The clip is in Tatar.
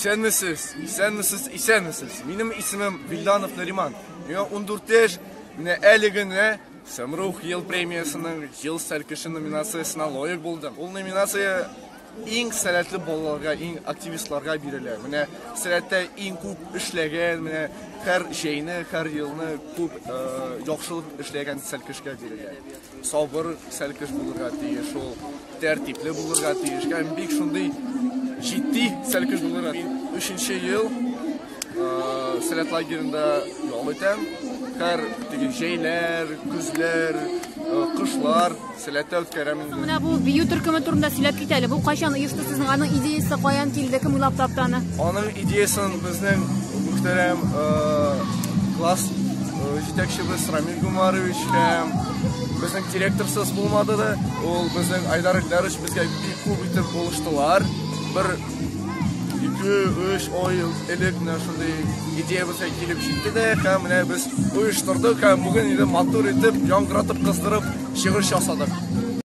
Исәнмесез, исәнмесез, исәнмесез. Минем исемем Вилданов Нариман. Миңа 14 яшь. Менә әле генә Сәмрух ел премиясенең Ел сәлкеше номинациясенә лаек булдым. Ул номинация иң сәләтле балаларга, иң активистларга бирелә. Менә сәләттә иң күп эшләгән, менә һәр җәйне, һәр елны күп э, яхшылык эшләгән сәлкешкә бирелә. Сабыр сәлкеш булырга тиеш ул, тәртипле булырга тиеш. Һәм бик шундый җитди сәлкеш булырга. Мин өченче ел э, сәләт лагеренда ял итәм. Һәр теге җәйләр, көзләр, э, кышлар сәләттә үткәрәм инде. Менә бу бию төркеме турында сөйләп кит әле. Бу кайчан оешты сезнең? Аның идеясе каян килде? Кем уйлап тапты аны? Аның идеясын безнең мөхтәрәм э, класс җитәкчебез Рамил Гумарович һәм безнең директорсыз булмады да. Ул безнең Айдар Илдарович безгә бик күп итеп булыштылар. Бер 2-3 ай элек менә шундый идея безгә килеп җитте дә һәм менә без оештырдык һәм бүген инде матур итеп, яңгыратып, кыздырып чыгыш ясадык.